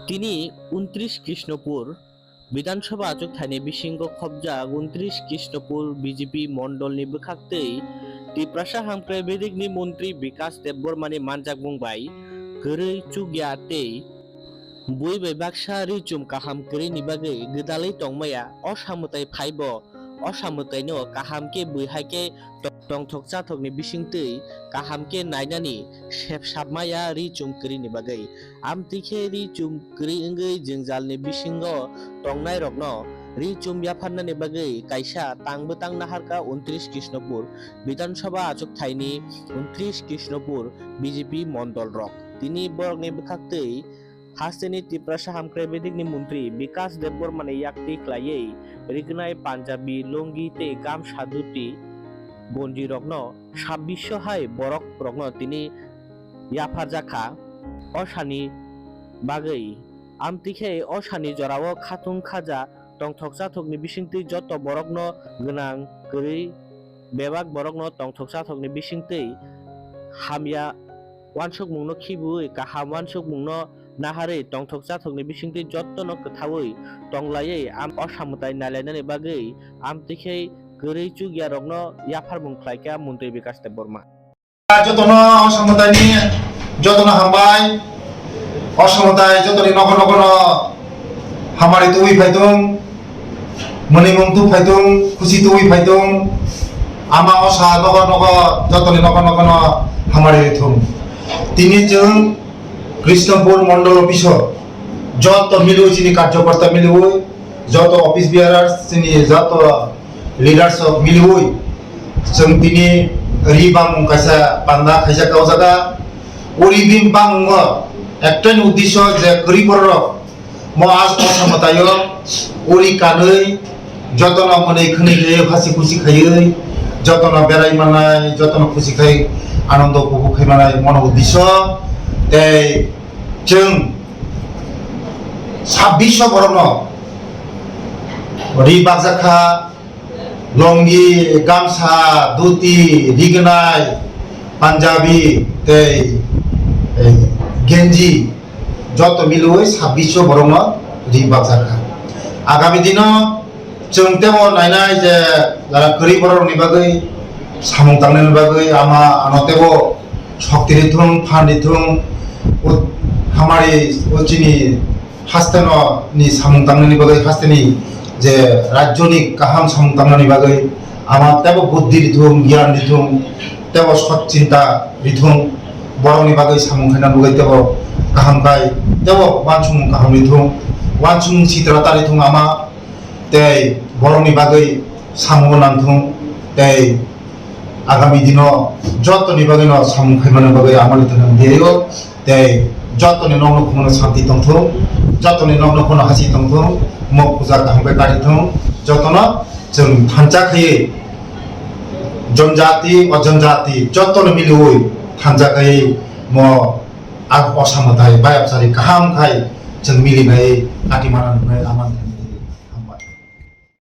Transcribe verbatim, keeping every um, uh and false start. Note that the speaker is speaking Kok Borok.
Tini untris Krishnapur Bidhan Sabha achukthai ni bisingo khopjak untris Krishnapur B J P mondol ni bwkhak tei Tiprasa Hamkrai Bedik ni montri Bikas Debbarma ni manjakmung bai kwrwi chukya tei bui bai baksa ri chum kaham kwrwi ni bagwi gwdalwi tongmaya o samwtai phaibo. O samwtaino kaham khe bui hai khe to-, tongthok chathokni bisingtwi kaham khe nainani sep sapmaya ri chum kwrwini bagwi. Amtwi khe ri chum kwrwi wngwi jwngjalni bisingo tongnairokno ri chum yapharnani bagwi kaisa tang bwtang naharkha untris Krishnapur Bidhan Sabha achukthaini untris Krishnapur B J P mondolrok. Tini borokni bwkhaktwi hasteni Tiprasa Hamkrai Bedikni montri Bikas Debbarmani yakti khlaiwi rignai Punjabi lungi tei gamsa dhuti gonjirokno sabbiso hai borokrokno tini yapharjakha o sani bagwi. Amtwi khe o sani jorao khatung khaja tongthok chathokni bisingtwi joto borokno gwnang kwrwi bebak borokno tongthok chathokni bisingtwi hamya uansukmungno khibiui kaham uansukmungno naharwi tongthok chathokni bisingtwi jotono kwthaui tonglaiwi am o samwtai nailainani bagwi amtwi khe kwrwi chukyarokno yapharmung khlaikha montri Bikas Debbarma. Jotono o samwtaini jotono hambai. O samwtai jotoni nogo nogono hamari tubui phaitung, mwnwimung tu phaitung, khusi tubui phaitung. Ama osa nogo nogo jotoni nogo nogono hamari rithung. Tini chwng Krishnapur Mondol Office o joto miliui chini karjokorta miliui, joto office bearers chini joto leaders rok miliui chwng tini ri bangmung kaisa panda khaijak o jaga. O ri bini bangmungo ektaini uddesyo je kwrwi bororok mo as o samwtaio o ri kanwi jotono mwnwi khwnwi khaiwi hasi khusi khaiwi jotono berai manai, jotono khusi khai anando upobhog khai manai mono uddesyo. Tei chwng sabbiso borokno ri bakjak kha, longi, gamsa, dhuti, rignai, punjabi tei, eh, genji joto miliui sabbiso borokno ri bakjak kha. Agami dino chwng tebo nainai je jara kwrwi borokni bagwi samung tangnani bagwi ama ano tebo shokti rithung, phan rithung, o hamari o chini hasteno ni samung tangnani bagwi hasteni je rajyoni kaham samung tangnani bagwi ama tebo buddhi rithung, gyan rithung, tebo sot chinta rithung, borokni bagwi samung khaina bagwi tebo kaham khai, tebo uansukmung kaham rithung, uansukmung sitra ta rithung ama, tei borokni bagwi samung nangthung, tei agami dino jotoni bagwino samung khaimani bagwi amoni thangwi biyaio, tei jotoni nokno khumano santi tongthung, jotoni nokno khumano hasi tongthung, mok puja kaham khe karithung, jotono chwng thansa khaiwi jonjati, ojonjati jotono miliui thansa khaiwi mo a osamwtai bayapsari kaham khai chwng milinai kati mana nuknai amani.